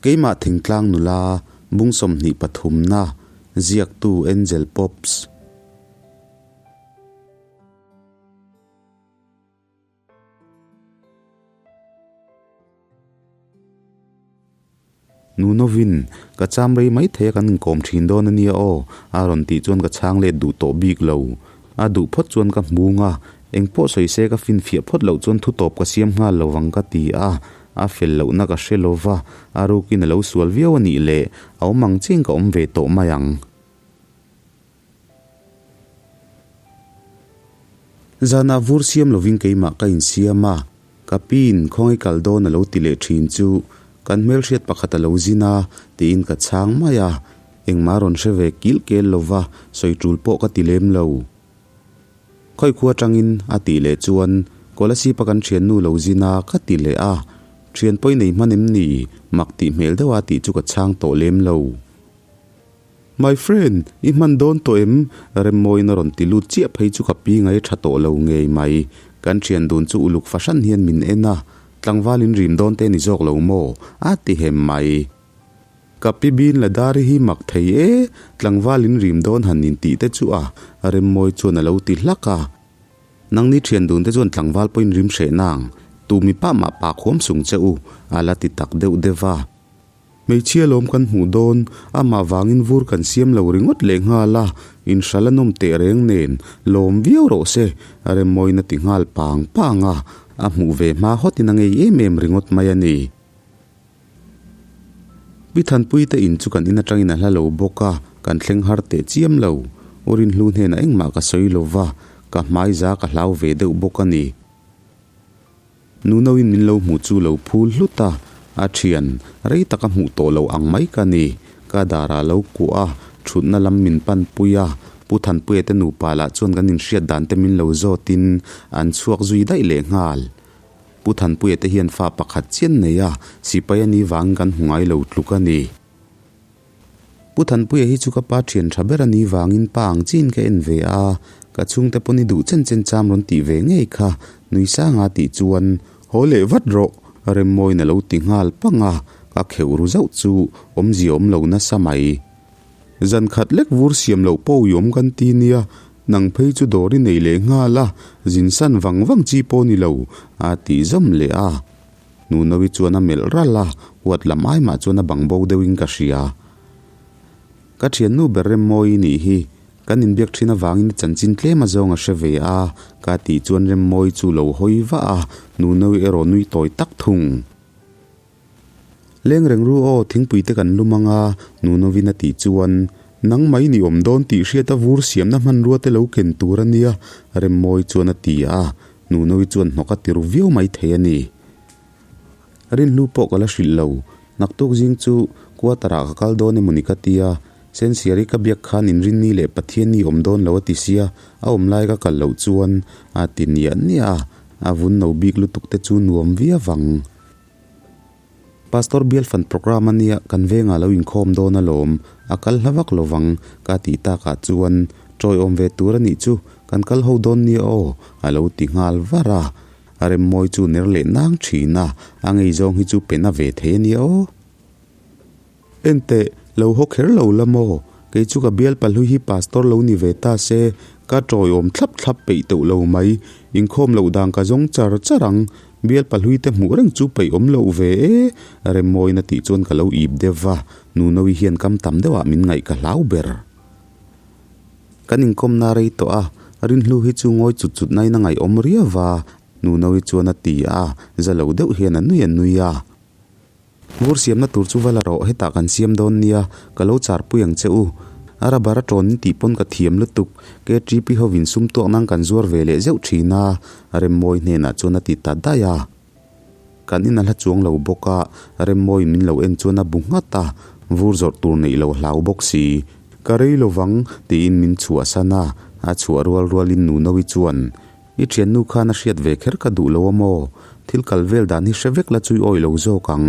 Keimah thingtlang nula bung 23 na ziaktu Angel Pops. Nunovin, Ka cham rei mai thei a kan inkawm thin dawn a nia aw, a rawn tih chuan ka chhang let duh tawh bik lo. A duh phawt chuan ka hmung a, engpawh sawi se ka finfiah phawt loh chuan thutawp ka siam nghal lo vang ka ti a, a fel lohna ka hre lo va, a rukin a lo sual viau a nih leh a awm ang chiang ka awm ve tawh mai ang. Zanah vur siam lovin keimah ka insiam a, ka piin khawngaih kal dawn a lo ti leh thin chu kan hmelhriat pakhat a lo zin a tiin ka chhang mai a, engmah rawn hre ve kilh kel lova sawi tul pawh ka ti lem lo. Khawi khua atangin a tih leh chuan Kolasib a kan thiannu lo zin a ka ti leh a, thian pawi nei hman em ni? Mak tih hmel deuh a tih chu ka chhang tawh lem lo. My friend, i hman dawn tawh em? Remmawiin a rawn ti lut chiah phei chu ka pi ngai tha tawh lo ngei mai. Kan thian dun chu uluk fahran hian min en a, tlangval in rim dawn te ni zawk lo maw? A ti hem mai. Ka pi bin la dari hi mak thei e, tlangval in rim dawn han in tih te chu a, Remmawi chuan a lo ti hlak a. Nangni thian dun te chuan tlangval pawhin rim hreh nang, tu mi pah mah pa khuam sung che u, a la ti tak deuh deuh a. Hmeichhia lawm kan hmuh dawn, amah vangin vur kan siam lo ringawt leh nghal a, inhral a nawm teh reng nen, lawm viau rawh se, Remmawiin a ti nghal pang pang a, a hmuh ve hma hawtin a ngei em em ringawt mai a ni. Pi Thanpuite in chu kan in atangin a hla lo bawk a, kan thleng har teh chiam lo. U Rinhlu hnenah engmah ka sawi lo va, ka hmaiza ka hlau ve deuh bawk a ni. Nunoin min lo hmuh chu lo phul hlut a, a thian rei tak a hmuh tawh lo ang mai ka ni. Ka darah lo kuah a, thutna lam min pan pui a, Pu Thanpuia te nupa lah chuan kan inhriat dan te min lo zawtin an chhuak zui daih leh nghal. Pu Thanpuia te hian fa pakhat chian nei a, sipai a ni vangin kan hmu ngai lo tluk a ni. Pu Thanpuia hi chu ka pa thian tha ber a ni vangin pa ang chiin ka en ve a, ka chhungte pawn i duh chen chen cham rawn tih ve ngei kha nui sanga tih chuan haw leh vat rawh Remmawiin a lo ti nghal pang a, ka kheuh ru zauh chu awmzia awm lo nasa mai. Zan khat lek vur siam loh pawh i awm kan ti nia, nang phei chu dawr i nei leh nghal a, zin san vang vang chi pawh ni lo a ti zawm leh a. Nunovi chuan a melh ralh a, huat lam ai mah chuan a bang bo deuhin ka hria. Ka thiannu ber Remmawi nih hi, kan inbiak thin avangin i chanchin tlem a zawng a hre ve a, ka tih chuan Remmawi chu lo hawi vah a, Nunovi erawh nui tawi tak thung. Leng reng ru aw, thingpui te kan lum ang a, Nunovin a tih chuan, Nang mai ni awm dawn tih hriat a vur siamna hmanrua te lo ken tur a nia, Remmawi chuan a ti a, Nunovi chuan hnawk a ti ru viau mai thei a ni. Rinhlu pawh ka la hrilh lo. Naktuk zing chu quarter ah ka kal dawn emawni ka tia, Sensiari ka biak khan Inrinni leh Pathianni awm dawn lo a ti sia, a awm lai ka kal loh chuan a ti niah niah a, a vun no bik lutuk te chu nuam viau ang. Pastor bial fan programme a nia kan vengah lo inkhawm dawn alawm, a kal hla vak lovang ka tih takah chuan tawiawm ve tur a nih chu kan kal ho dawn nia aw a lo ti nghal var a, a remmawi chu ner leh nang thin a, a ngei zawng hi chu pe na ve thei a nia aw. Enteh, lo haw kher lo la maw? Kei chu ka bial pahlui hi pastor lo ni ve ta se, ka tawiawm thlap thlap peih teuh lo mai. Inkhawm loh dan ka zawng char char ang. Bial pahlui te hmuh reng chu peih awm loh ve e, Remmawiin a tih chuan ka lo ip deuh va, Nunoui hian kam tam deuhah min ngaih ka hlau ber. Kan inkawmna rei tawh a, Rinhlu hi chu ngawi chut chut nain a ngaihawm riau va, Nunoui chuan a ti a, za lo deuh hian a nui a nui a. Vur siamna tur chu va la rawh, hetah kan siam dawn nia, ka lo char pui ang che u. A rubber a tawn in tih pawn ka thiam lutuk, KTP hovin sum tuak nan kan zuar ve leh zeuh thin a, Remmawi hnenah chuan a ti ta daih a. Kan in a hla chuang lo bawk a, Remmawiin min lo en chuan a bu nghat a, vur zawrh tur neih lo hlau bawk si. Ka rei lovang, tiin min chhuahsan a, a chhuah rual rualin Nunovi chuan, I thiannu khan a hriat ve kher ka duh lo a maw? Thil kal vel dan hi hre vek la chui awi lo zawk ang.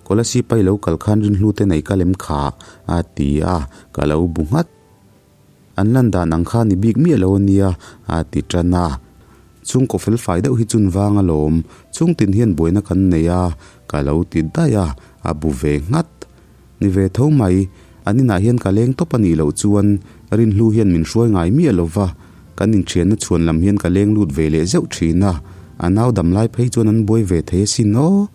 Kolasib pai lo kal khan rinhlu te nei ka lem kha a ti a, ka lo bu nghat. An lan dan ang kha ni bik miah lo a nia a ti tan a. Chhungkaw fel fai deuh hi chun vang alawm, chhungtin hian buaina kan nei a, ka lo ti daih a, a bu ve nghat. Ni ve tho mai, an inah hian ka leng tawp a nih loh chuan Rinhlu hian min hruai ngai miah lo va, kan inthianna chhuan lam hian ka leng lut ve leh zeuh thin a, a nau dam lai phei chuan an buai ve thei asin aw.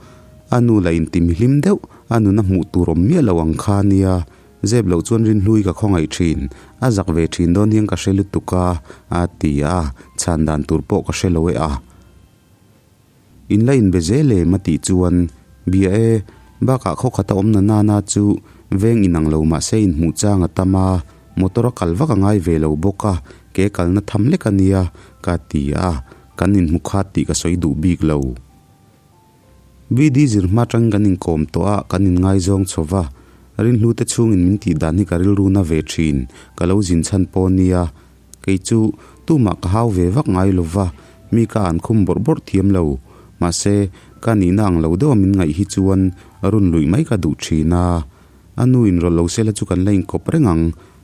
A nu lah inti mihlim deuh, a nuna hmuh tur awm miah lo ang kha nia. Zep loh chuan Rinhlui ka khawngaih thin, a zak ve thin dawn hian ka hre lutuk a, a ti a, chhan dan tur pawh ka hre lo e a. In la inbe zel em a tih chuan, Bia e, bakah khaw khata awm na nana chu veng inang lo mahse inhmuh chang a tam a, motor a kal vak a ngai ve lo bawk a, ke kalna tham lek a nia, ka ti a, kan inhmu khat tih ka sawi duh bik lo. BD zir hma atangin kan inkawm tawh a, kan inngaizawng chho va, Rinhlute chhungin min tih dan hi ka rilru na ve thin, ka lo zin chhan pawh nia, Kei chu tumah ka hau ve vak ngai lo va, mi ka an khum bawrh bawrh thiam lo. Mahse, ka nihna ang lo deuha min ngaih hi chuan run luih mai ka duh thin a. A nu inrawlh lo sela chu kan la inkawp reng ang.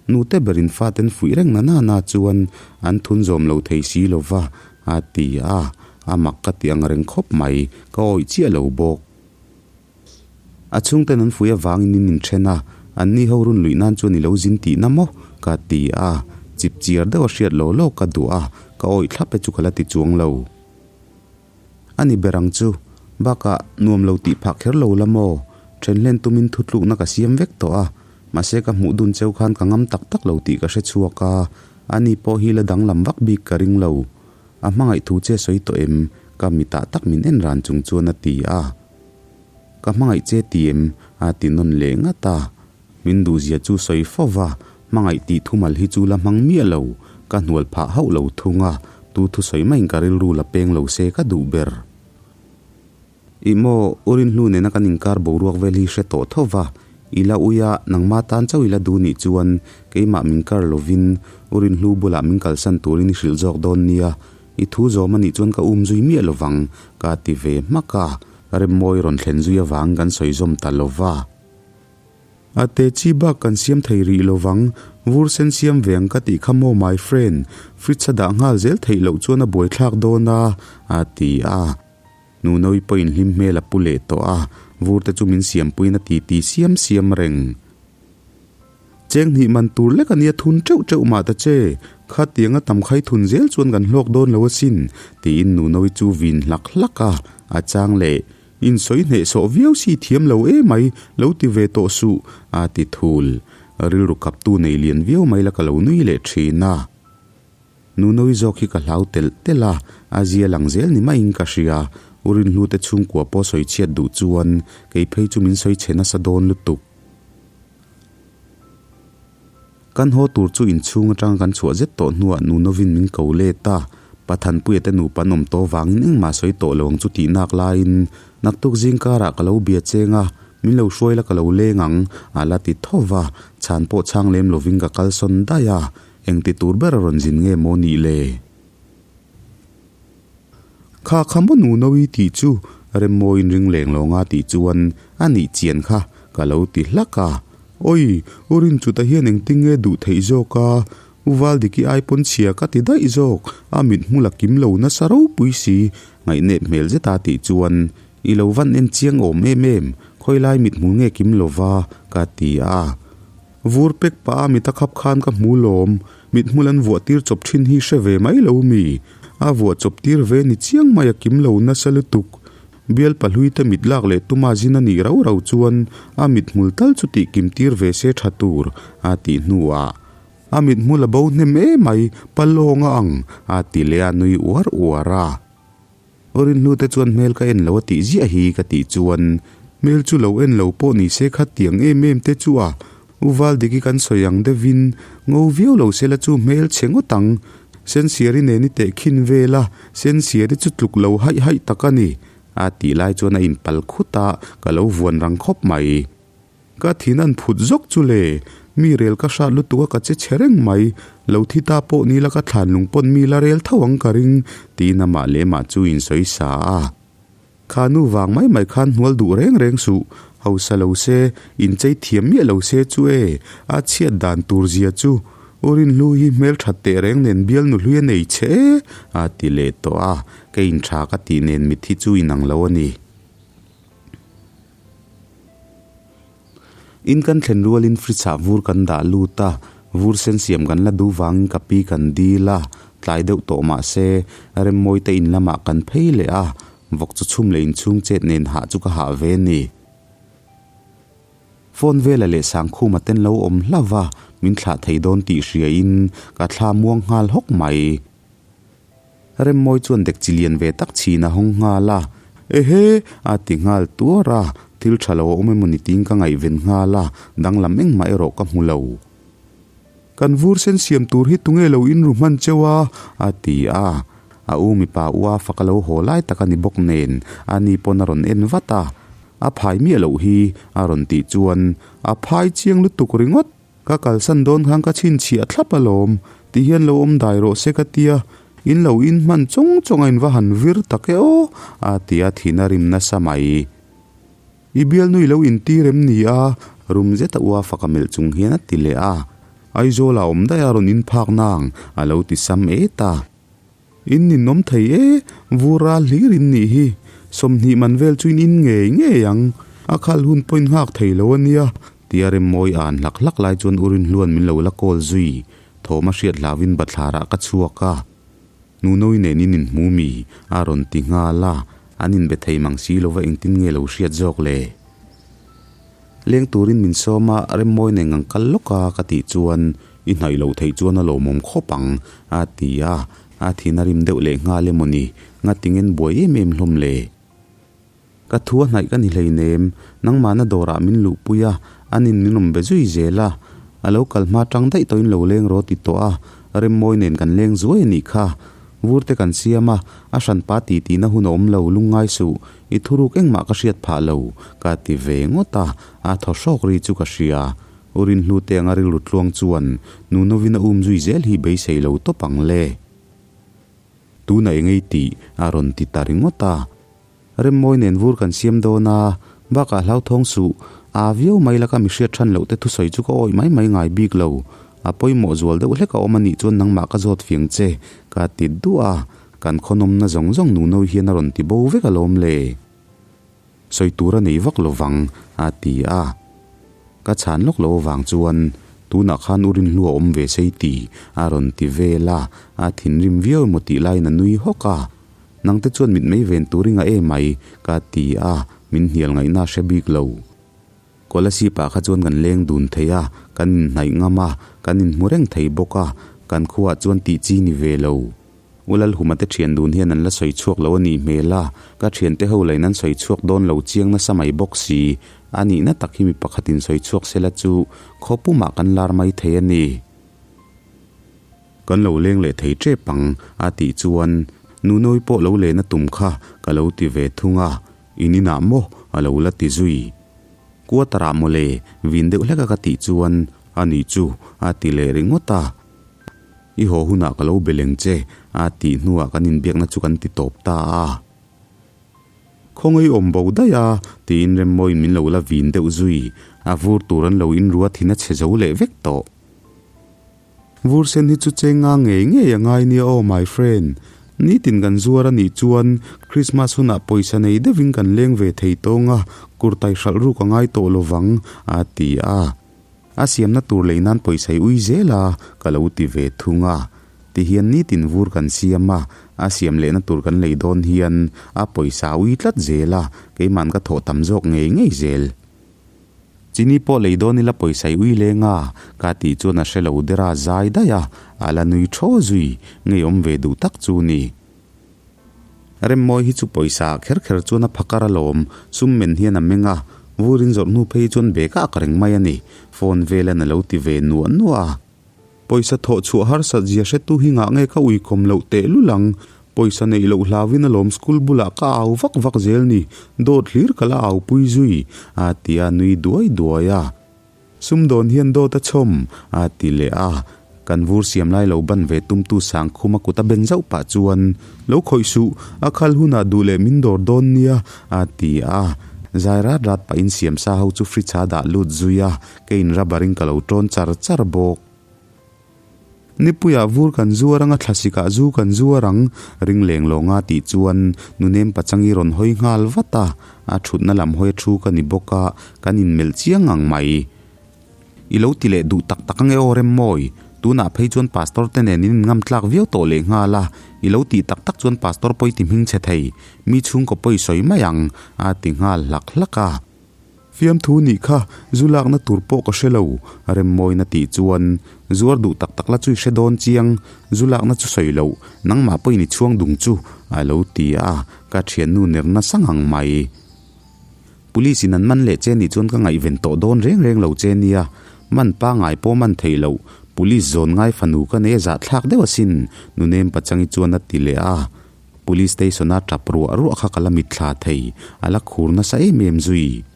Nute berin faten fuih reng na na na chuan an thun zawm lo thei si lo va, a ti a. A mak ka ti ang reng khawp mai, ka awih chiah lo bawk. A chhungten an fuih avangin in inthen a, anni ho run luih nan chuan i lo zin tihna maw? ka ti a, chip chiar deuh a hriat law law ka duh a, ka awih thlap e chu ka la ti chuang lo. A ni ber ang chu, bakah nuam lo tih phah kher lo la maw? Then hlen tumin thutlukna ka siam vek tawh a, mahse ka hmuh dun cheu khan ka ngam tak tak lo tih ka hre chhuak a, ani pawh hi la danglam vak bik ka ring lo. A hmangaih thu che sawi tawh em? Ka mitah tak min en ran chung chuan a ti a. Ka hmangaih che ti em? A ti nawn leh ngat a. Min duhzia chu sawi fo va, hmangaih tih thumal hi chu la hmang miah lo, ka hnual phah hauh lo thung a, tu thusawi maiin ka rilru la peng lo se ka duh ber. Ih maw, U Rinhlu nena kan inkar boruak vel hi hre tawh tho va, i la ui a, nangma tan chauh i la duh nih chuan keimah min kar lovin U Rinhlu bulah min kalsan turin i hrilh zawk dawn nia, i thu zawm a nih chuan ka um zui miah lovang, ka ti ve hmak a, Remmawi rawn thlen zui avang kan sawi zawm ta lo va. A te chi bak kan siam thei rih lovang, vur sen siam ve ang ka tih kha maw my friend, fridge a dah nghal zel theih loh chuan a buaithlak dawn a, a ti a. Nunawi pawhin hlim hmel a pu leh tawh a, vur te chu min siampuiin a titi siam siam reng. Cheng hnih man tur lek a nia thun teuh teuh mah ta che, khatiang a tam khai thun zel chuan kan hlawk dawn lo asin, tiin Nunawi chu vin hlak hlak a, a chang leh, Insawi hnehsawh viau si thiam lo emai, lo ti ve tawh suh, a ti thul. Rilru kaptu nei lian viau mai la ka lo nui leh thin a. Nunawi zawk hi ka hlau telh telh a, a zia lang zel ni maiin ka hria. U Rinhlute chhungkua pawh sawi chhiat duh chuan kei phei chu min sawi chhe nasa dawn lutuk. Kan haw tur chu inchhung atanga kan chhuah zet tawh hnuah Nunovin min ko let a, Pathanpuia te nupa an awm tawh vangin engmah sawi tawh lo ang chu tih nak laiin naktuk zing karah ka lo bia cheng a, min lo hruai la ka lo leng ang a la ti tho va, chhan pawh chhang lem lovin ka kalsawn daih a. Engti tur ber a rawn zin nge maw nih le? Kha kha maw nu Nawi tih chu Remmawiin ring leng lawnga tih chuan a nih chian kha ka lo ti hlak a. Awi, u Rinchuta hian engtin nge duh theih zawk a? U Valdiki ai pawn chhia ka ti daih zawk, a mit hmul a kim lo nasa ropui si, ngaihnep hmel zeta tih chuan i lo van en chiang awm em em, khawilai mit hmul nge kim lova ka ti a. Vur pek pah a mit a khap khan ka hmu lawm, mit hmul an vuah tir chawp thin hi hre ve mai lo mi? A vuah chawp tir ve ni chiang mai a kim lo nasa lutuk. Bial pahlui te mit lak leh tuma zin a nih rau rau chuan a mit hmul tal chu tih kim tir ve se tha tur, a tih hnuah a mit hmul a bo hnem emai, palawng a ang, a ti leh a nui uar uar a. Rinhlu te chuan hmel ka en lo a tih ziah hi ka tih chuan hmel chu lo en lo pawh ni se kha tiang em em te chu a U Valdiki kan sawi ang deuhin ngo viau lo sela chu hmel chhe ngawt ang. Sensiari nen i teh khin vel a, Sensiari chu tluk lo haih haih tak a ni a tih lai chuan a inpal khut a, ka lo vuan rang khawp mai. Ka thin an phut zawk chu le, mi rel ka hrat lutuk a ka che chhe reng mai, lo thi ta pawh ni la ka thlan lung pawn mi la rel tho ang ka ring, tiin amah leh mah chu in sawi sa a. Kha nu vang mai mai khan hnual duh reng reng suh, hausa lo se, in chei thiam miah lo se chu e, a chhiat dan tur zia chu, U Rinhlu hi hmel that teh reng nen bial nu hlui a nei che e, a ti leh tawh a, ka in tha ka tih nen mitthi chu inang lo a ni. In kan thlen rualin fridge ah vur kan dah lut a, vur sen siam kan la duh vangin ka pi kan dil a, tlai deuh tawh mah se Remmawi te in lamah kan phei leh a, vawk chu chhum leh inchhung chet nen hah chu ka hah ve ni. Phone vela leh Sangkhuma ten lo awm hlauh va, min thlah thei dawn tih hriain ka thla muang nghal hawk mai. Remmawi chuan dek chi lian ve tak chhin a hawng nghal a, Ehe! a ti nghal tuar a, thil tha lo a awm emaw ni tiin ka ngaihven nghal a, danglam engmah erawh ka hmu lo. Kan vur sen siam tur hi tunge lo inru hman cheu a? a ti a, a u mipa ua fak a lo haw lai tak a ni bawk nen a ni pawn a rawn en vat a, A phai miah loh hi a rawn tih chuan a phai chiang lutuk ringawt. Ka kalsan dawn khan ka chhinchhiah thlap alawm, ti hian lo awm dai rawh se ka tia, in lo in hman chawng chawng a in va han vir tak e aw, a ti a thin a rim nasa mai. I bialnu i lo intir em ni a? Rum zeta ua faka melh chung hian a ti leh a, Aizawl ah awm daih a rawn in phak nang, a lo ti sam et a. In ninawm thei e, vur ral hlir in nih hi. 20 man vel chu in in ngei ngei ang. A khal hun pawh in nghak thei lo a nia. Tia Remmawi an hlak hlak lai chuan U Rinhluan min lo la kawl zui. Thawm a hriat hlauhin bathlarah ka chhuak a. Nunawi nen in inhmu mi? A rawn ti nghal a. An inbe thei mang si lova engtin nge lo hriat zawk le? Leng turin min sawm a, Remmawi nen kan kal lawk a ka tih chuan i hnaih loh theih chuan a lawmawm khawp ang a ti a, a thin a rim deuh leh nghal emaw ni, ngatinge buai em em hlawm le? Ka thu a hnaih ka ni hleinem, nangmahna dawrah min luhpui a, anin min rawn be zui zel a, a lo kal hma tang daih tawhin lo leng rawh ti tawh a, Remmawi nen kan leng zuai a nih kha. Vur te kan siam a, a hranpa ti tihna hun a awm lo, lungngai suh, i thuruk engmah ka hriat phah lo, ka ti ve ngawt a, a thaw hrawk ri chu ka hria. U Rinhlu te anga rilru tluang chuan nu novin a um zui zel hi beisei lo tawp ang le. Tuna engei tih a rawn ti ta ringawt a. Remmawi nen vur kan siam dawn a, bakah hlauthawng suh, aa viau mai laka mi hriat than loh te thusawi chu ka awih mai mai ngai bik lo. A pawimawh zual deuh hlek a awm a nih chuan nangmah ka zawt fiang che, ka ti duah a, kan khawnawmna zawng zawng nunawi hian a rawn ti bo vek alawm le. Sawi tur a nei vak lo vang, a ti a. Ka chhan lawk lo avang chuan tunah khan u Rinhlu a awm ve sei ti a rawn ti vel a, a thinrim viau emaw tih laiin a nui hawk a. Nangte chuan mitmei ven tur i ngah em ai? ka ti a, min hnial ngaihna a hre bik lo. Kolasip-ah kha chuan kan leng dun thei a, kan inhnaih ngam a, kan inhmu reng thei bawk a, kan khuaah chuan tih chi ni ve lo. U Lalhuma te thian dun hian an la sawi chhuak lo a nih hmel a, ka thiante ho lain an sawi chhuak dawn lo chiang nasa mai bawk si. A nihna tak hi mi pakhatin sawi chhuak sela chu khaw pumah kan lar mai thei a ni. Kan lo leng leh thei tep ang, a tih chuan Nunawi pawh lo len a tum kha ka lo ti ve thung a, in inah maw a lo la ti zui. Quarter ah mawle, vin deuh hlek a ka tih chuan a nih chu a ti leh ringawt a. I haw hunah ka lo be leng che, a tih hnuah kan inbiakna chu kan ti tawp ta a. Khawngaih awm bo daih a, tiin Remmawiin min lo la vin deuh zui, a vur tur an lo inruat hin a chhe zo leh vek tawh. Vur sen hi chu cheng nga ngei ngei a ngai nia aw my friend. Nitin kan zuar a nih chuan Christmas hunah pawisa nei deuhin kan leng ve thei tawng a, kurtai hralh ruk a ngai tawh lovang a ti a. A siamna tur lei nan pawisa i ui zel a ka lo ti ve thung a. Tihian nitin vur kan siam a, a siam lehna tur kan lei dawn hian a pawisa a ui tlat zel a, keiman ka thawh tam zawk ngei ngei zel. Chini pawh lei dawn ila pawisa i ui leng a, ka tih chuan a hre lo der a, zai daih a, a la nui thaw zui, ngeiawm ve duh tak chu ni. Remmawi hi chu pawisa ah kher kher chuan a phakar alawm, sum men hian a meng a, vurin zawrh hnu phei chuan bag ah ka reng mai a ni, phone velan a lo ti ve nuah nuah a. Pawisa thawh chhuah harsat zia hretu hi ngah nge ka uikawm loh tehlul ang? Pawisa neih loh hlauin alawm school bulah ka au vak vak zel ni, dawt hlir ka la au pui zui, a ti a nui duai duai a. Sumdawn hian dawt a chhawm, a ti leh a. Kan vur siam lai lo ban ve tumtu Sangkhuma kut a ben zauh pah chuan, Lo khawih suh, a khal hunah duh leh min dawr dawn nia, a ti a. Zai rat rat pahin siamsa ho chu fridge-a dah lut zui a. Keiin rubber in ka lo tawn char char bawk. Nipuiah vur kan zuar anga thlasikah zu kan zuar ang, ring leng lawnga tih chuan Nunem Pachangi rawn hawi nghal vat a, a thutna lam hawi a thu ka ni bawk a, kan inmelh chiang ang mai. I lo ti leh duh tak tak ange aw Remmawi, tunah phei chuan Pastor te nen in inngam tlak viau tawh leh nghal a, i lo tih tak tak chuan Pastor pawi ti hming chhe thei, mi chhungkaw pawi sawi mai ang, a ti nghal hlak hlak a. Fiamthu nih kha zu lakna tur pawh ka hre lo, Remmawina tih chuan zuar duh tak tak la chu i hre dawn chiang, zu lakna chu sawi loh, nangmah pawhin i chhuang dung chu, a lo ti a, ka thiannu ner nasa ngang mai. Police in an man leh che nih chuan ka ngaihven tawh dawn reng reng lo che nia, man pangai pawh man theih loh, Police zawn ngai fanu ka nei a zahthlak deuh asin, Nunem Pachangi chuan a ti leh a. Police station a tap ruah ruah kha ka la mitthla thei, a la khur nasa em em zui.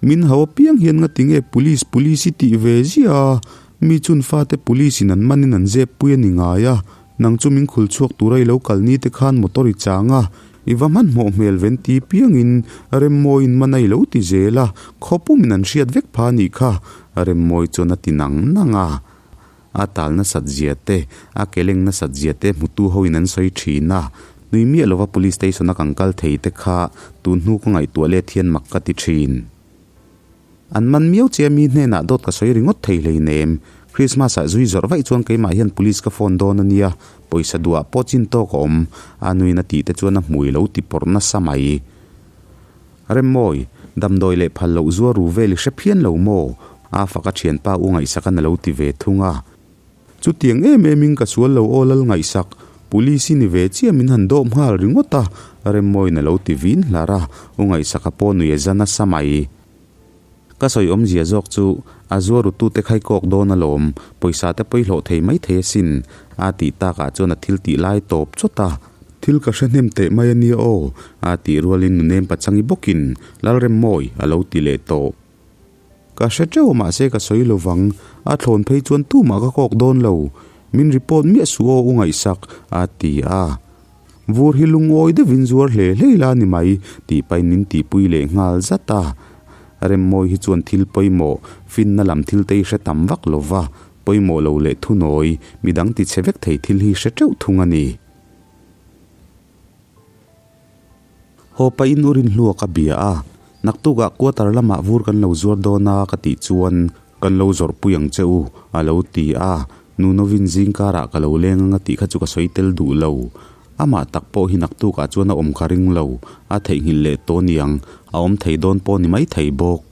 Min hau apiang hian nga tinge police police i tih ve ziah a, mi chun fate police in an man in an zep pui a ni ngai a, nang chu min khul chhuak tura i lo kal ni te khan motor i chang a, i va hmanhmawh hmel ven ti piang in Remmawi in man a i lo ti zel a, khawpum in an hriat vek pha a nih kha, Remmawi chuan a ti nang nang a. A tal nasat zia te, a ke leng nasat zia te hmutu ho in an sawi thin a. Nui miah lova Police Station a kan kal thei te kha tun hnu ka ngaihtuah let hian mak ka ti thin. An man miau che a mi hnenah dawt ka sawi ringawt thei hleinem. Christmas ah zui zawrh vaih chuan keimah hian Police ka phone dawn a nia, pawisa duah pawh chin tawk a awm, a nuin a tih te chuan a hmui lo ti pawrh nasa mai. Remmawi, damdawi leh phal loh zuar ru vel i hre phian lo maw? A faka thianpa u Ngaihsaka'n a lo ti ve thung a. Chutiang em emin ka sual lo aw Lal Ngaihsak, Police i ni ve chiah min han dawp nghal ringawt a, Remmawiin a lo ti vin hlar a, u Ngaihsaka pawh nui a za nasa mai. Ka sawi awmzia zawk chu a zuar rutute khai kawk dawn alawm, pawisa te pawh i hlawh thei maithei asin, a tih takah chuan a thil tih lai tawp chawt a. Thil ka hre hnem teh mai a nia aw, a tih rualin Nunem Pachangi bawkin Lalremmawi a lo ti leh tawh. Ka hre teuh mahse ka sawi lo vang, a thlawn phei chuan tumah ka kawk dawn lo, min report miah suh aw u ngaihsak, a ti a. Vur hi lungawi deuhin zuar hle hle ila a ni mai, tih pahin min tihpui leh nghal zat a. Remmawi hi chuan thil pawimawh, finna lam thil te hi hre tam vak lo va, pawimawh lo leh thunawi, midang tichhe vek thei thil hi hre teuh thung a ni. Haw pahin u Rinhlua ka bia a, naktukah quarter lamah vur kan lo zuar dawn a ka tih chuan kan lo zawrhpui ang che u a lo ti a, Nunovin zingkarah ka lo leng anga tih kha chu ka sawi tel duh lo. Amah tak pawh hi naktukah chuan a awm ka ring lo, a theihnghilh leh tawh niang, a awm thei dawn pawh ni mai thei bawk.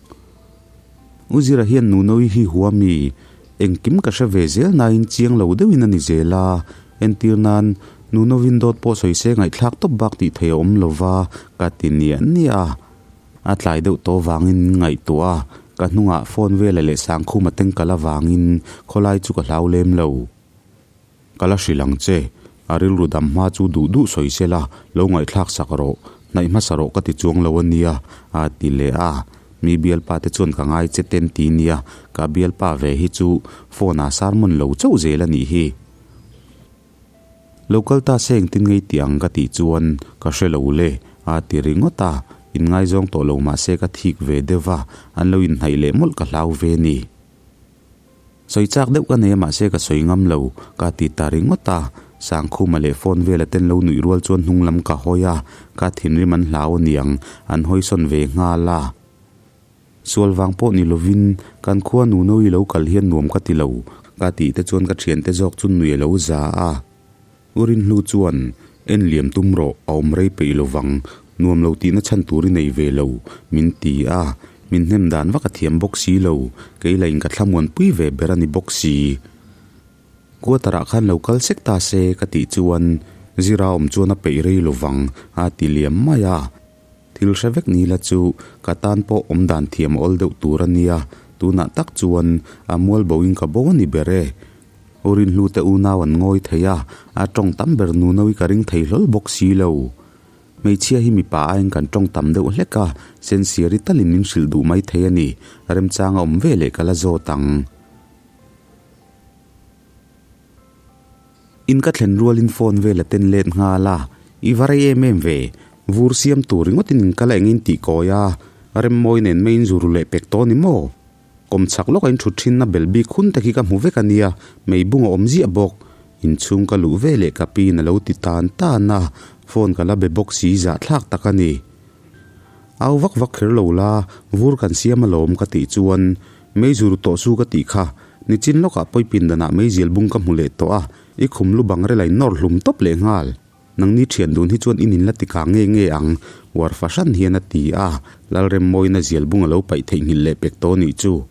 U Zira hian Nunovi hi hua mi? Engkim ka hre ve zel nain chiang lo deuhin a ni zel a. Entir nan, Nunovin dawt pawh sawi se ngaihthlak tawp bak tih thei a awm lo va, ka ti niah niah a. A tlai deuh tawh vangin min ngaihtuah a, ka hnungah phone vela leh Sangkhuma tengkal avangin khawlai chu ka hlau lem lo. Ka la hrilh ang che, a rilru dam hma chu duh duh sawi se la, lo ngaihthlak sak rawh, hnaih hmasa rawh ka ti chuang lo a nia, a ti leh a. Mi bialpa te chuan ka ngai che ten ti nia, ka bialpa ve hi chu phone ah sermon lo chauh zel a nih hi. Lo kal ta se engtin ngei ti ang ka tih chuan ka hre lo le, a ti ringawt a, inngaizawng tawh lo mah se ka thik ve deuh va, an lo inhnaih leh mawlh ka hlau ve ni. Sawi chak deuh ka nei a mahse ka sawi ngam lo, ka ti ta ringawt a. Sangkhuma leh phone vela ten lo nuih rual chuan hnung lam ka hawi a, ka thinrim an hlau aniang, an hawi sawn ve nghal a. Sual vang pawh ni lovin kan khua Nunoyi lo kal hian nuam ka ti lo, ka tih te chuan ka thiante zawk chu nui a lo za a. U Rinhlu chuan, En liam tum rawh, a awm rei peih lo vang, nuam lo tihna chhan tur i nei ve lo, min ti a. Min hnem dan vak a thiam bawk si lo, kei lah in ka thlamuanpui ve ber a ni bawk si. Quarter ah khan lo kal sek ta se ka tih chuan, Zira awm chuan a peih rei lo vang, a ti liam mai a. Thil hre vek ni la chu ka tan pawh awm dan thiam a awl deuh tur a nia, tunah tak chuan a mual bo in ka bo a ni ber e. U Rinhlu te unau an ngawi thei a, a tawng tam ber Nuno-i ka ring thei hlawl bawk si lo. Hmeichhia hi mipa aiin kan tawng tam deuh hlek a, sensiari talin min hrilh duh mai thei a ni, remchang a awm ve leh ka la zawt ang. In ka thlen rualin phone vel a ten let nghal a, I va rei em em ve, vur siam tur ringawtin in kal a engin tih kawi a, Remmawi nen meiin zu ru leh pek tawh a ni maw? Kawmchhak lawka in thut thinna bel bik hun te khi ka hmu vek a nia, meibung a awm ziah bawk. Inchhung ka luh ve leh ka piin a lo ti tan tan a, phone ka la be bawk si zahthlak tak a ni. Au vak vak kher lo la, vur kan siam alawm ka tih chuan Meizur tawh chu ka tih kha, nichin lawkah pawipin danah meizial bung ka hmu leh tawh a, i khum lu bang rel a innawr hlum tawp leh nghal. Nangni thian dun hi chuan in inla ti kang nge nge ang, uar fahran hian a ti a, Lalremmawina zial bung a lo paih theihnghilh leh pek tawh nih chu.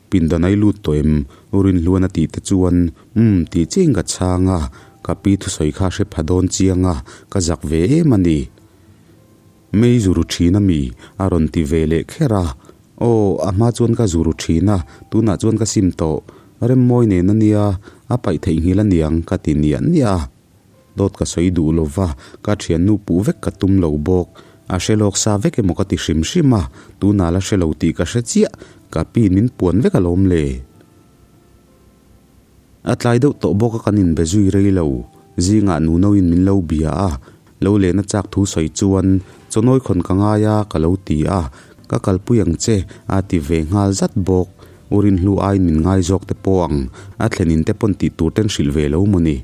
Pindan ai lut tawh em? U Rinhluan a tih te chuan, Umm, tih chiang ka chhang a, ka pi thusawi kha hre pha dawn chiang a, ka zak ve em a ni. Mei zuru thin a mi? a rawn ti ve leh kher a. Aw, a hma chuan ka zuru thin a, tunah chuan ka sim tawh. Remmawi nen a nia, a paih theihnghilh a niang ka ti niah niah a. Dawt ka sawi duh lo va, ka thiannu puh vek ka tum lo bawk. A hre lawk sa vek emaw ka ti hrim hrim a, tunah la hre lo tih ka hre chiah, ka pi min puan vek alawm le. A tlai deuh tawh bawk a kan inbe zui rei lo. Zingah Nunoin min lo bia a, lo lehna chak thu sawi chuan chawnawi khawn ka ngai a ka lo ti a, ka kalpui ang che a ti ve nghal zat bawk. U Rinhlu aiin min ngai zawk te pawh ang, a thlenin te pawn tih tur ten hrilh ve lo maw ni.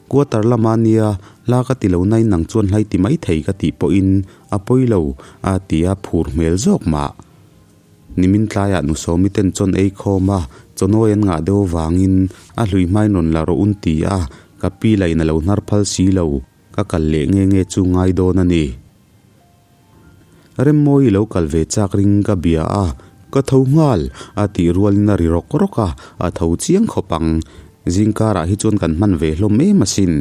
Quarter lama nia, hla ka ti lo nain nang chuan hlai ti mai thei ka tih pawhin a pawi lo a ti a phur hmel zawk mah. Nimin tlaiah nu Sawmi ten chawn ei khawm a, chawnawi an ngah deuh avangin a hlui hmain rawn la rawh un ti a, ka pi lain a lo hnar phal si lo, ka kal leh nge nge chu ngai dawn a ni. Remmawi i lo kal ve chak ring ka bia a, ka tho nghal a tih rualin a ri rawk rawk a, a tho chiang khawp ang. Zingkarah hi chuan kan hman ve hlawm em asin.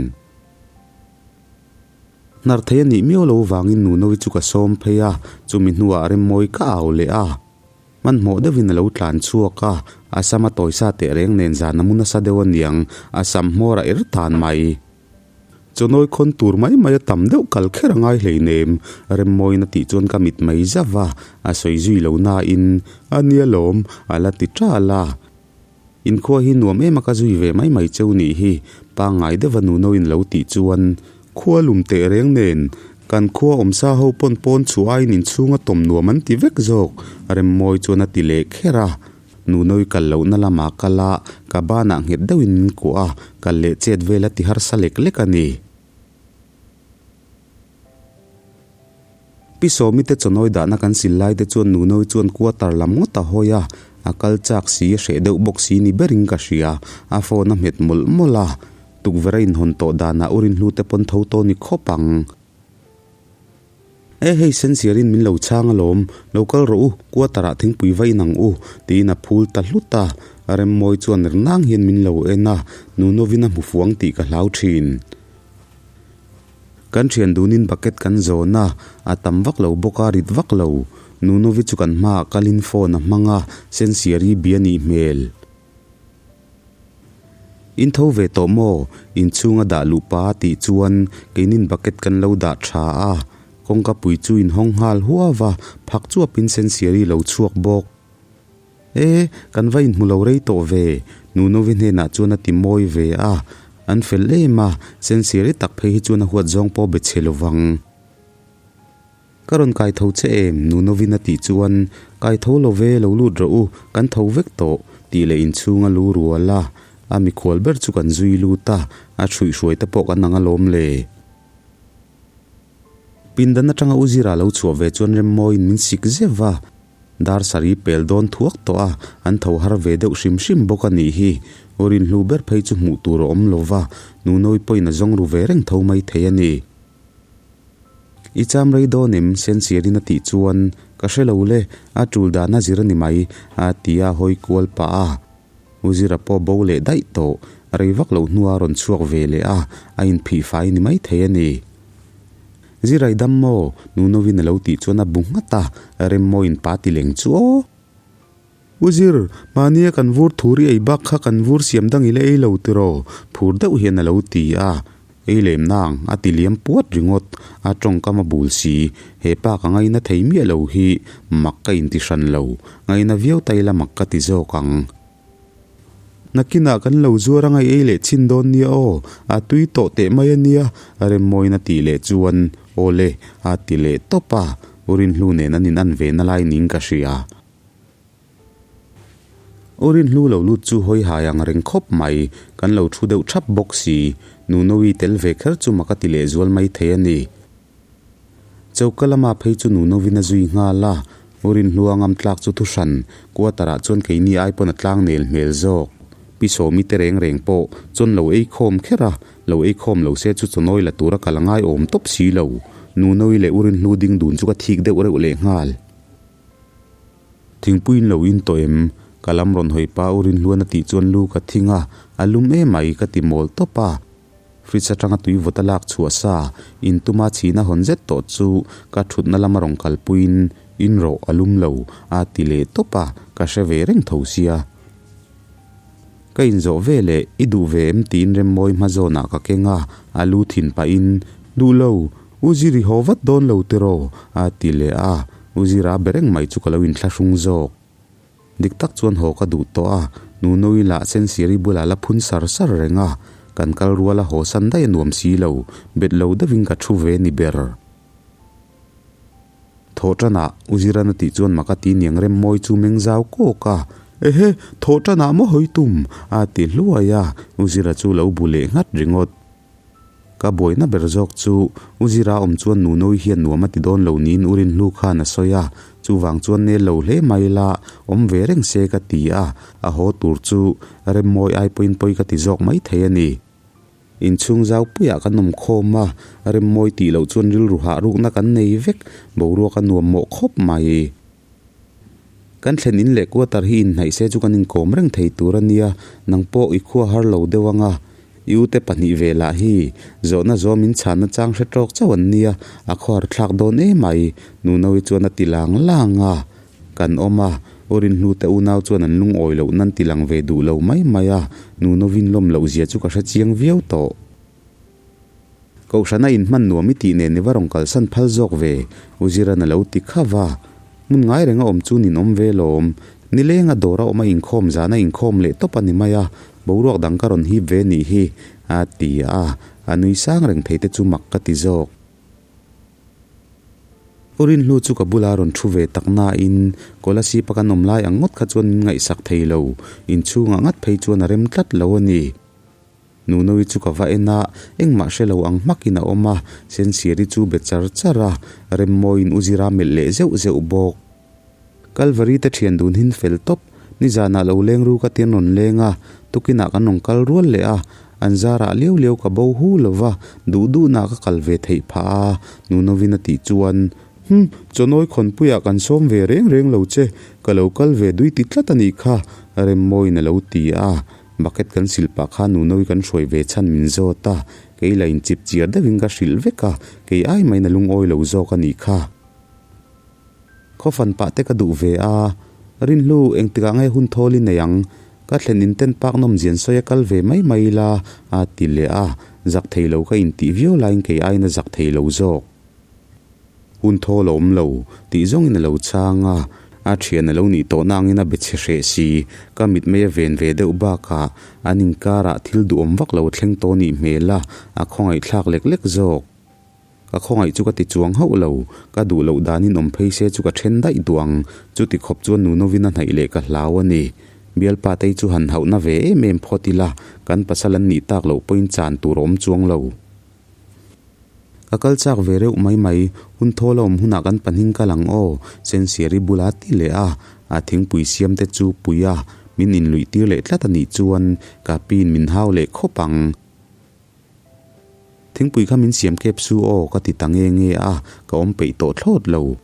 Hnar thei a nih miau lo vangin Nunovi chu ka sawm phei a, chumi hnuah Remmawi ka au leh a. Hmanhmawh deuhin a lo tlan chhuak a, a sam a tawisa teh reng nen zan a mu nasa deuh aniang, a sam hmawr a er tan mai. Chawnawi khawn tur mai mai a tam deuh kal kher a ngai hleinem, Remmawiin a tih chuan ka mit mai zauh a, a sawi zui lo nain, A nia lawm, a la ti ṭal a. Inkhua hi nuam em a ka zui ve mai mai cheu nih hi, pangngai deuha Nunoin lo tih chuan, Khua lum teh reng nen, kan khua awmsa ho pawn pawn chhuah aiin inchhunga tawm nuam an ti vek zawk, Remmawi chuan a ti leh kher a. Nunoi kal lohna lamah kal a, ka banah nghet deuhin min kuah a, kal leh chet vel a ti harsa lek lek a ni. Pi Sawmi te chawnawi dahna kan sil lai te chuan Nunoi chuan quarter lam ngawt a hawi a, a kal chak si, a hreh deuh bawk si ni berin ka hria, a phone a hmet mawlh mawlh a, tukverh a inhawn tawh danah u Rinhlu te pawn tho tawh ni khawp ang. E hei Sensiarin min lo chhang alawm, lo kal rawh u, quarter ah thingpui va in ang u, tiin a phul ta hlut a, Remmawi chuan ernang hian min lo en a, Nunovin a hmu fuang tih ka hlau thin. Kan thian dunin bucket kan zawn a, a tam vak lo bawk a, rit vak lo. Nunovi chu kan hmaah kalin phone a hmang a, Sensiari bia nih hmel. In tho ve tawh maw? Inchhunga dah luh pa a tih chuan keinin bucket kan lo dah tha a, kawngka pui chu inhawng nghal huau a, phak chuapin Sensiari lo chhuak bawk. E, kan va inhmu lo rei tawh ve, Nunovi hnenah chuan a ti mawi ve a, an fel em a, Sensiari tak phei hi chuan a huat zawng pawh be chhe lovang. Ka rawn kai tho che em? Nunovin a tih chuan, Kai tho lo ve, lo lut rawh u, kan tho vek tawh, tih leh inchhung a lu rual a, a mikhual ber chu kan zui lut a, a chhuihhruai te pawh kan ang alawm le. Pindan atanga u Zira lo chhuah ve chuan Remmawiin min sik zeuh a, dar sarih pel dawn thuak tawh a, an tho har ve deuh hrim hrim bawk a nih hi. U Rinhlu ber phei chu hmuh tur a awm lo va, Nunoii pawhin a zawng ru ve reng tho mai thei a ni. I cham rei dawn em? Sensiarin a tih chuan, Ka hre lo le, a tul dan a zir a ni mai, a ti a hawi kual pah a. U Zira pawh bo leh daih tawh, rei vak loh hnua a rawn chhuak ve leh a, a inphih fai ni mai thei a ni. Zira i dam maw? Nunovin a lo tih chuan a bu nghat a, Remmawiin pa ti leng chu aw. U Zir, mahnia kan vur thur i ei bak kha kan vur siam dang i la ei lo tiraw? Phur deuh hian a lo ti a. Ei lem nang, a ti liam puat ringawt. A tawngkam a bul si. He pa ka ngaina thei miah lo hi mak ka inti hran lo. Ngaina viau ta ila mak ka ti zawk ang. Nakinah kan lo zuar anga i ei leh chhin dawn nia aw, a tui tawh teh mai a nia, Remmawiin a tih leh chuan, Aw le, a ti leh tawp a. U Rinhlu nen an in an ve na lai ning ka hria. U Rinhlu lo lut chu hawi hai ang reng khawp mai, kan lo thu deuh thap bawk si. Nunoui tel ve kher chu mak a ti lehzual mai thei a ni. Choka lama phei chu Nunovin a zui nghal a, U Rinhlua ngam tlak chu thu hran, quarter ah chuan keini ai pawn a tlang nel hmel zawk. Pi Sawmi te reng reng pawh chuan lo ei khawm kher a, lo ei khawm lo se chu chawnawi la tura kal a ngai awm tawp si lo. Nunoi leh U Rinhlu ding dun chu ka thik deuh reuh leh nghal. Thingpuiin lo in tawh em? Ka lam rawn hawi pa U Rinhluan a tih chuan lu ka thing a, a lum emai ka ti mawl tawp a. Fridge atanga tui vawt a lak chhuah sa, in tuma chhina hawn zet tawh chu ka thutna lama rawn kalpuiin in rawh a lum lo a ti leh tawp a, ka hre ve reng tho sia. Ka inzawh ve leh i duh ve em tiin Remmawi hma zawnah ka keng a, a lu thin pahin, Duh lo, U Ziri haw vat dawn lo tiraw? a ti leh a, U Zira be reng mai chu ka lo inthlahrung zawk. Dik tak chuan haw ka duh tawh a, Nunoi lah Sensiari bulah la phun sar sar reng a, kan kal rual a haw san daih a nuam si lo, bet lo deuhin ka thu ve ni ber. Thawh tanah U Ziran a tih chuan maka ti niang rem mawi chu meng zau kawk a, Ehe, thawh tanah maw hawi tum? a ti hluai a, U Zira chu lo bu leh nghat ringawt. Ka buaina ber zawk chu U Zira awm chuan Nunoi hian nuam a ti dawn lo niin U Rinhlu khan a sawi a, chuvang chuan nel lo hle mai la, awm ve reng se ka ti a, a haw tur chu Remmawi ai pawhin pawi ka ti zawk mai thei a ni. Inchhung zau puiah kan awm khawm a, Remmawi tih loh chuan rilru hah rukna kan nei vek, boruak a nuam mawh khawp mai. Kan thlen in leh quarter hi inhnaih se chu kan inkawm reng thei tur a nia, nang pawh i khua har lo deuh ang a, i ute pahnih ve lah hi zawhna zawm in chhanna chang hre tawk chauh an nia, a khawhar thlak dawn emai, Nunoui chuan a ti lang lang a, kan awm a, U Rinhlute unau chuan an lungawi loh nan ti lang ve duh lo mai mai a, Nunovi'n lawm loh zia chu ka hre chiang viau tawh. Kohhrana inhman nuam i tih nen i va rawn kalsan phal zawk ve, U Ziran a lo ti kha va. Hmun ngai renga awm chu ninawm ve lawm. Nilenga dawra awm a inkhawm zana inkhawm leh tawp a ni mai a, boruak dang ka rawn hip ve nih hi, a ti a, a nui sang reng thei te chu mak ka ti zawk. U Rinhlu chu ka bula rawn thu ve tak nain Kolasib-a kan awm lai ang ngawt kha chuan min ngaihsak thei lo, inchhungah ngat phei chuan a rem tlat lo a ni. Nunoi chu ka va en a, engmah hre lo ang hmakin a awm a, Sensiari chu be char char a, Remmawiin U Zira melh leh zeuh zeuh bawk. Kalvari te thian dun hin fel tawp, nizanah lo leng ru ka ti an rawn leng a, tukinah kan rawn kal rual leh a, an zarah liau liau ka bo hu lo va, duh duhnah ka kal ve theih phah a, Nunovin a tih chuan, Hum, chawnawi khawnpuiah kan sawm ve reng reng lo che, ka lo kal ve dui ti tlat a nih kha, Remmawiin a lo ti a, Bucket kan sil pah khan Nunoui kan hruai ve chhan min zawt a, kei la inchip chiar deuhin ka hrilh vek a, kei ai maiin a lungawi lo zawk a nih kha. Khaw fan pah te ka duh ve a, Rinhlu engtikah nge hun thawl i nei ang? Ka thlen in ten pak nawm zian sawi a kal ve mai mai ila a ti leh a, zak thei lo ka intih viau laiin kei aiin a zak thei lo zawk. Hun thawl a awm lo, tih zawngin a lo chhang a, a thian a lo nih tawh na angin a be chhe hreh si, ka mitmei a ven ve deuh bakah an inkarah thil duhawm vak lo thleng tawh nih hmel a, a khawngaihthlak lek lek zawk. Ka khawngaih chu ka ti chuang hauh lo, ka duh loh danin awm phei se chu ka then daih duh ang, chuti khawp chuan Nunovin a hnaih leh ka hlau a ni. Bialpa tei chu han hauhna ve em em phawt ila, kan pasal an nih tak loh pawhin chan tur a awm chuang lo. Ka kal chak ve reuh mai mai, hun thawl a awm hunah kan pahning kal ang aw, Sensiari bula ti leh a, a thingpui siam te chu pui a, min inluih tir leh tlat a nih chuan ka piin min hau leh khawp ang. Thingpui kha min siam kep su aw ka ti ta nge nge a, ka awm peih tawh thlawt lo.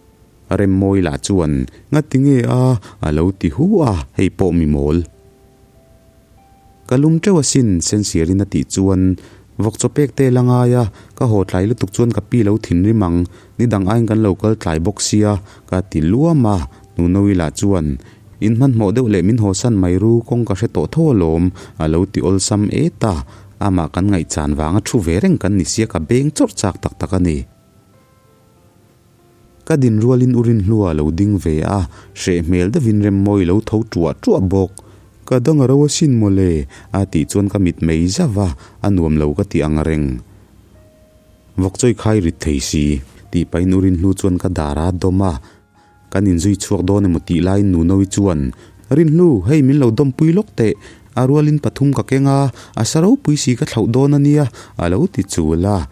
Remmawi lah chuan, Ngati nge a? a lo ti hu a, hei pawh mi mawl. Ka lum teuh asin, Sensiarin a tih chuan vawk chaw pek te la ngai a, ka haw tlai lutuk chuan ka pi lo thinrim ang, nidang aiin kan lo kal tlai bawk sia, ka ti luam a, Nunoui lah chuan, In hmanhmawh deuh leh min hawsan mai ru, kawng ka hre tawh tho alawm, a lo ti awlsam et a, amah kan ngaihchan vanga thu ve reng kan ni sia ka beng chawrh chak tak tak a ni. Ka din rualin U Rinhlua a lo ding ve a, hreh hmel deuhin Remmawi lo tho ṭuah ṭuah bawk. Ka dang a ro asin mawle, a tih chuan ka mit mei zauh a, a nuam lo ka ti ang reng. Vawkchawi khai rit thei si, tih pahin U Rinhlu chuan ka dar a dawm a, kan inzui chhuak dawn emaw tih laiin Nunoui chuan, Rinhlu, hei min lo dawmpui lawk teh, a rualin pathum ka keng a, a sa ropui si ka thlauh dawn a nia, a lo ti chul a.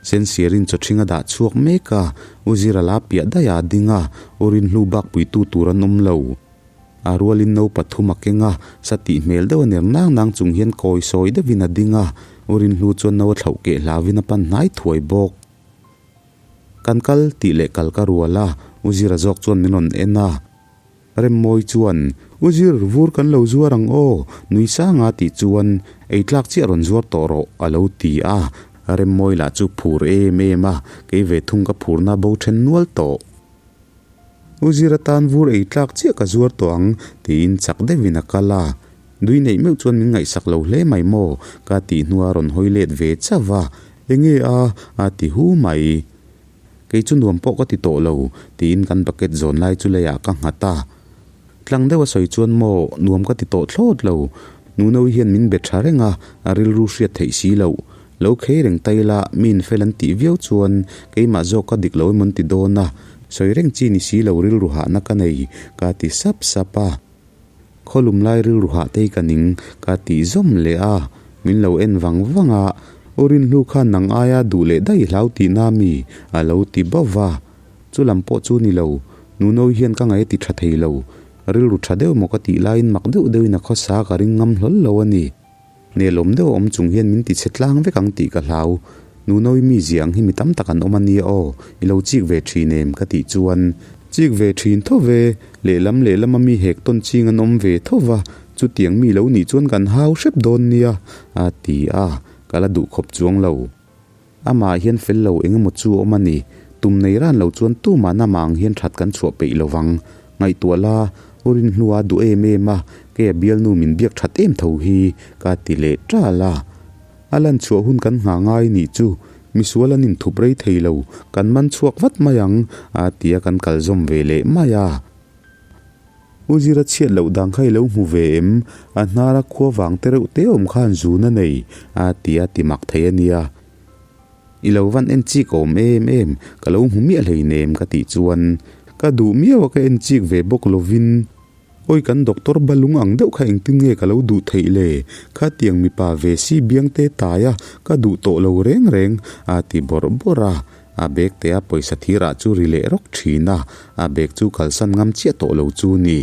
Sensiarin chawṭhing a dah chhuak mek a, U Zira la piah daih a ding a, U Rinhlu bak puitu tur an awm lo. A rualin no pathum a keng a, sa tih hmel deuh a ner nang nang chung hian kawi sawi deuhin a ding a, U Rinhlu chuan no a thlauh keh hlauvin a pan hnai thuai bawk. Kan kal tih leh kal ka rual a, U Zira zawk chuan min rawn en a. Remmawi chuan, U Zir, vur kan lo zuar ang aw, nui sanga tih chuan, Ei tlak chiah rawn zuar tawh rawh, a lo ti a. Remmawi lah chu phur em em a, kei ve thung ka phurna bo then nual tawh. U Zir atan vur ei tlak chiah ka zuar tawh ang, tiin chak deuhin a kal a. Nui neih meuh chuan min ngaihsak lo hle mai maw? Ka tih hnua rawn hawi let ve chauh va, Enge a? a ti hu mai. Kei chu nuam pawh ka ti tawh lo, tiin kan bucket zawn lai chu leiah ka nghat a. Tlang deuh a sawi chuan maw, nuam ka ti tawh thlawt lo. Nuno hian min be tha reng a, a rilru hriat theih si loh. Lo khei reng ta ila, mi infel an tih viau chuan keimah zawk ka dik lo emaw an ti dawn a, sawi reng chi ni si lo rilru hahna ka nei, ka ti sap sap a. Khawlum lai rilru hah tei ka ning ka tih zawm leh a, min lo en vang vang a, U Rinhlu khan nang aia duh leh daih hlau tihna mi a lo ti bauh va, chu lam pawh chu ni lo, Nuno hian ka ngaih a ti tha thei lo, rilru tha deuh maw ka tih laiin mak deuh deuhin a khawsa ka ring ngam hlawl lo a ni. Nelawm deuh a awm chung hian min ti chhe tlang vek ang tih ka hlau. Nuno i mi zia ang hi mi tam tak an awm a nia aw, i lo chik ve thin em? ka tih chuan, Chik ve thin tho ve, lehlam lehlam a mi hek tawn ching an awm ve tho va, chutiang mi lo nih chuan kan hau hrep dawn nia, a ti a, ka la duh khawp chuang lo. Amah hian fel lo eng emaw chu a awm a ni. Tum nei ran lo chuan tumah namah ang hian that kan chhuah peih lo vang. Ngaihtuah la, U Rinhlua a duh em em a, kei a bialnu min biak that em tho hi, ka ti leh tal a. A lan chhuah hun kan nghah ngai nih chu, misual an inthup rei thei lo, kan man chhuak vat mai ang, a ti a kan kal zawm ve leh mai a. U Zira chhiat loh dan kha i lo hmu ve em? A hnara khua vang te reuh te awm khan zun a nei, a ti a ti mak thei a nia. I lo van en chik awm em em, ka lo hmu miah hleinem ka tih chuan ka duh miau a ka en chik ve bawk lovin. Awi kan doctor balung ang deuh kha engtin nge ka lo duh theih le? Khatiang mipa ve si biang te tai a, ka duh tawh lo reng reng, a ti bawrh bawrh a. A bag te a pawisa thir ah chu ri leh rawk thin a, a bag chu kalsan ngam chiah tawh lo chu ni.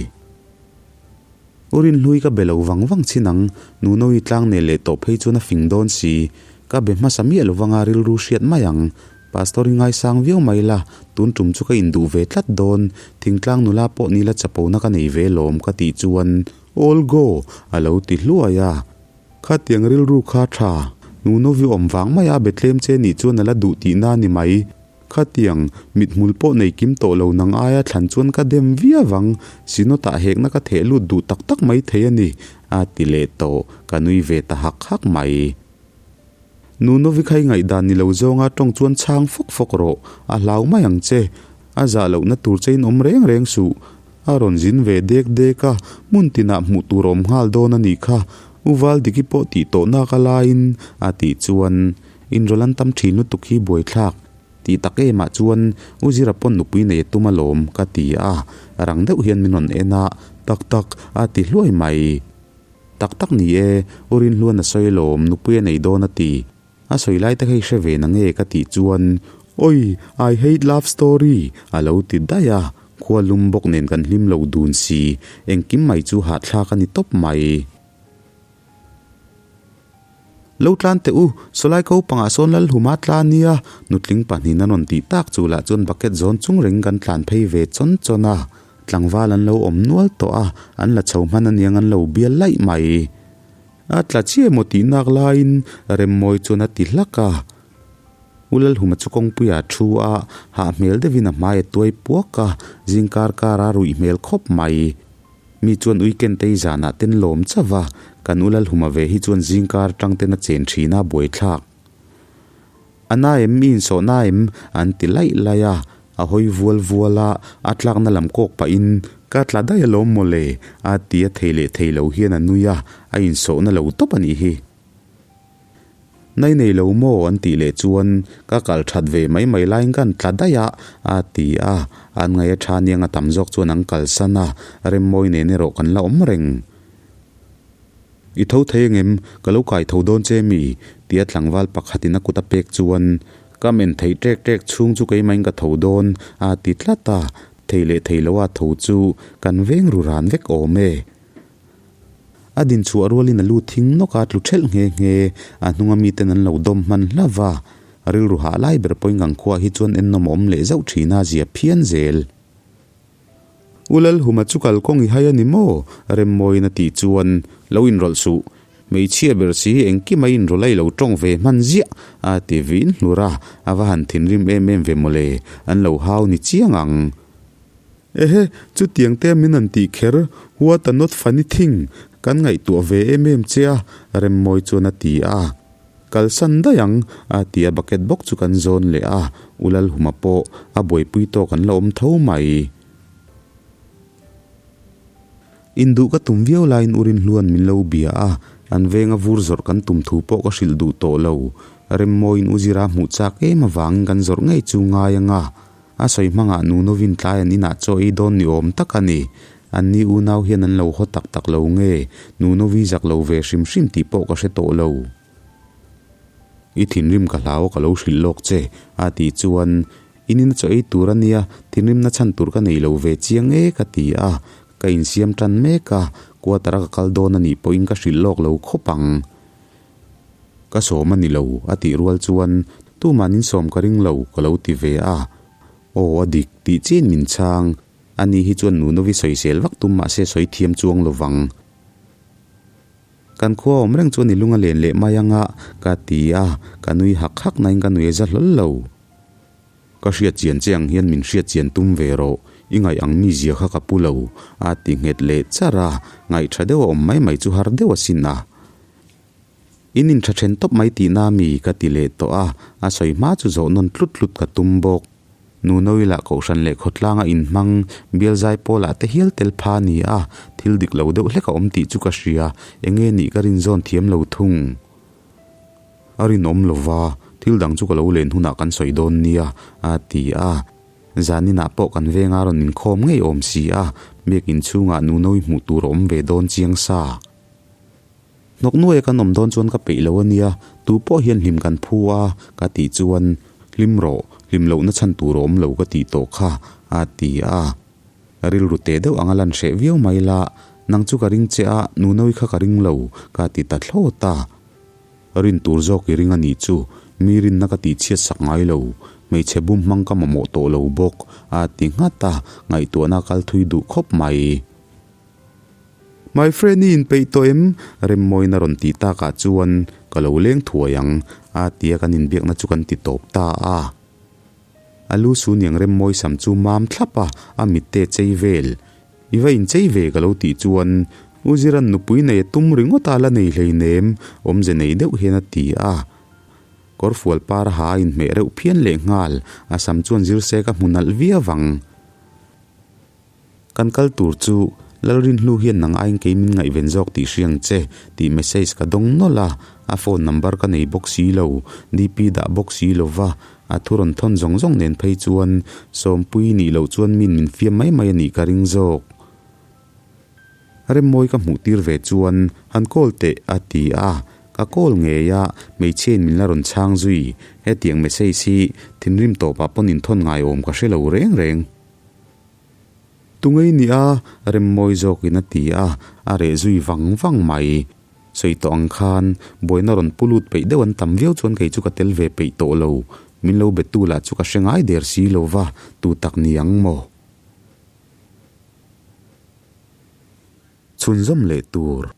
U Rinhlui ka be lo vang vang chin ang, Nunoyi tlang nel leh tawh phei chuan a fing dawn si. Ka be hmasa miah lo vanga rilru hriat mai ang. Pastor i ngaisang viau mai la, tun tum chu ka induh ve tlat dawn, thingtlang nula pawh nila chapona ka nei ve lawm ka tih chuan All go! a lo ti hluai a. Khatiang rilru kha tha, Nunovi awm vang maia Bethlehem che nih chuan a la duh tihna a ni mai. Khatiang, mithmul pawh nei kim tawh lo nang aia thlan chuan ka dem viau ang, Synod-ah hekna ka theh lut duh tak tak mai thei a ni, a ti leh tawh, ka nui ve ta hak hak mai. Nunovi kha i ngaihdan ni lo zawnga tawng chuan chhang fawk fawk rawh, a hlau mai ang che. A zah lohna tur chein awm reng reng suh. A rawn zin ve dek dek a, hmun tinah hmuh tur a awm nghal dawn a nih kha. U Valdiki pawh tih tawh nak a laiin a tih chuan inrawlh an tam thin lutuk hi buaithlak tih tak emah chuan U Zira pawn nupui nei a tum alawm ka ti a, rang deuh hian min rawn en a, tak tak a ti hluai mai. Tak tak ni e, U Rinhluan a sawi alawm, nupui a nei dawn a ti. A sawi lai te kha i hre ve na nge ka tih chuan Oi, I hate love story a lo ti daih a, khua lum bawk nen kan hlim lo dun si, engkim mai chu hahthlak a ni tawp mai. Lo tlan teh u, sawlai ko pangah sawn Lalhuma tla nia, nutling pahnihin an rawn tih tak chu lah chuan bucket zawn chung reng kan tlan phei ve chawn chawn a, tlangval an lo awm nual tawh a, an la chho hman aniang an lo bial laih mai. A tla chiah emaw tih nak laiin Remmawi chuan a ti hlak a. U Lalhuma chu kawngpuiah a thu a, hah hmel deuhin a hmai a tuai puak a, zing kar kar a ruih hmel khawp mai. Mi chuan weekend te hi zanah ten lawm chauh a, kan U Lalhuma ve hi chuan zing kar atang ten a chen thin a buaithlak. A na em, mi insawh na em? an ti laih laih a, a hawi vual vual a, a tlakna lam kawk pahin, Ka tla daih alawm mawle, a ti a thei leh thei lo hian a nui a, a insawhna lo tawp a nih hi. Nai nei lo maw? an tih leh chuan ka kal that ve mai mai laiin ka han tla daih a, a ti a. An ngaih a tha aniang a tam zawk chuan an kalsan a, Remmawi nen erawh kan la awm reng. I tho thei angem? Ka lo kai tho dawn che mi? tia tlangval pakhatin a kut a pek chuan ka men theih ṭek ṭek chhung chu keimahin ka tho dawn a ti tlat a, thei leh thei loa tho chu kan veng ru ran vek awm e. A din chhuah rualin a lu thing nawk a tlu ṭhelh nghe nghe, a hnunga miten an lo dawm hman hlauh va, rilru hah lai ber pawhin kan khuaah hi chuan ennawm a awm leh zauh ṭhin a, zia phian zel. U Lalhuma chu kalkawng i hai a ni maw? Remmawiin a tih chuan, Lo inrawlh suh, hmeichhia ber si hi engkim a inrawlh a i lo tawng ve hman ziah, a ti vin hlur a, a va han thinrim em em ve mawle, an lo hau ni chiang ang. Ehe, chutiang te min han tih kher, what a not funny thing, kan ngaihtuah ve em em che a, Remmawi chuan a ti a. Kalsan daih ang, a ti a bucket bawk chu kan zawn leh a, U Lalhuma pawh a buaipui tawk an la awm tho mai. Induh ka tum viau laiin U Rinhluan min lo bia a, an venga vur zawrh kan tum thu pawh ka hrilh duh tawh lo. Remmawiin U Zira hmuh chak em avangin kan zawrh ngei chu ngai anga, a sawi hmangah Nunovin tlai an inah chaw ei dawn ni awm tak a ni. Anni unau hian an lo haw tak tak lo nge, Nunovi zak lo ve hrim hrim tih pawh ka hre tawh lo. I thinrim ka hlau a ka lo hrilh lawk che, a tih chuan, In ina chaw ei tur a nia, thinrimna chhan tur ka nei lo ve chiang e ka ti a, ka insiam tan mek a, quarter a ka kal dawn a nih pawhin ka hrilh lawk lo khawp ang. Ka sawm a ni lo, a tih rual chuan, Tuman in sawm ka ring lo, ka lo ti ve a. Aw a dik, tih chiin min chhang. Ani hi chuan Nunovi sawisel vak tum mahse sawi thiam chuang lo vang. Kan khua awm reng chuan i lung a len leh mai anga, ka ti a, ka nui hak hak nain ka nui a za hlawl lo. Ka hriat chian che ang hian min hriat chian tum ve rawh, i ngaih ang mi zia kha ka pu lo, a ti nghet leh char a, ngaih tha deuh a awm mai mai chu har deuh asin a. In intha then tawp mai tihna mi ka ti leh tawh a, a sawi hma chu zawh nawn tlut tlut ka tum bawk. Nunoui lah Kohhran leh khawtlanga inhmang bial zai pawlah te hial tel pha a ni a, thil dik lo deuh hlek a awm tih chu ka hria, eng nge nih ka rinzawn thiam lo thung. A rinawm lo va, thil dang chu ka lo len hunah kan sawi dawn nia, a ti a. Zaninah pawh kan venga rawn inkhawm ngei awm si a, biakin chhungah Nunoui hmuh tur a awm ve dawn chiang sa. Hnawk nuaia kan awm dawn chuan ka peih lo a nia, tu pawh hian hlim kan phu a, ka tih chuan, Hlim rawh, hlim lohna chhan tur a awm lo ka tih tawh kha, a ti a. Rilru teh deuh anga lan hreh viau mai la, nang chu ka ring che a, Nunawi kha ka ring lo, ka ti ta thlawt a. Rin tur zawk i ring a nih chu, mi rinna ka tih chhiat sak ngai lo, hmeichhe bum hmang ka mamawh tawh lo bawk, a ti nghat a, ngaihtuahna a kal thui duh khawp mai. My friend i inpeih tawh em? Remmawiin a rawn tih takah chuan ka lo leng thuai ang a tia kan inbiakna chu kan ti tawp ta a. A lu su niang Remmawi sam chu mam thlap a, a mitte chei vel. I va inchei ve ka lo tih chuan U Ziran nupui nei a tum ringawt a la nei hleinem awmze nei deuh hian a ti a. Kawrfual par a ha a inhmeh reuh phian lehnghal, a sam chuan zir se ka hmu nalh viau ang. Kan kal tur chu Lalrinhlu hian nang aiin kei min ngaihven zawk tih hria ang che tih message ka dawng nawlh a, a phone number ka nei bawk si lo, DP dah bawk si lo va, a thu rawn thawn zawng zawng nen phei chuan Sawmpui nih loh chuan min min fiam mai mai a nih ka ring zawk. Remmawi ka hmuh tir ve chuan han call teh a ti a, ka call ngei a, hmeichhiain min la rawn chhang zui, hetiang message hi thinrim tawpah pawn inthawn ngaiawm ka hre lo reng reng. Tungei ni a, Remmawi zawkin a ti a, a reh zui vang vang mai. Sawi tawh ang khan, buaina rawn pu lut peih deuh an tam viau chuan kei chu ka tel ve peih tawh lo. Min lo betu lah chu ka hre ngai der si lo va, tu tak ni ang maw? Chhunzawm leh tur.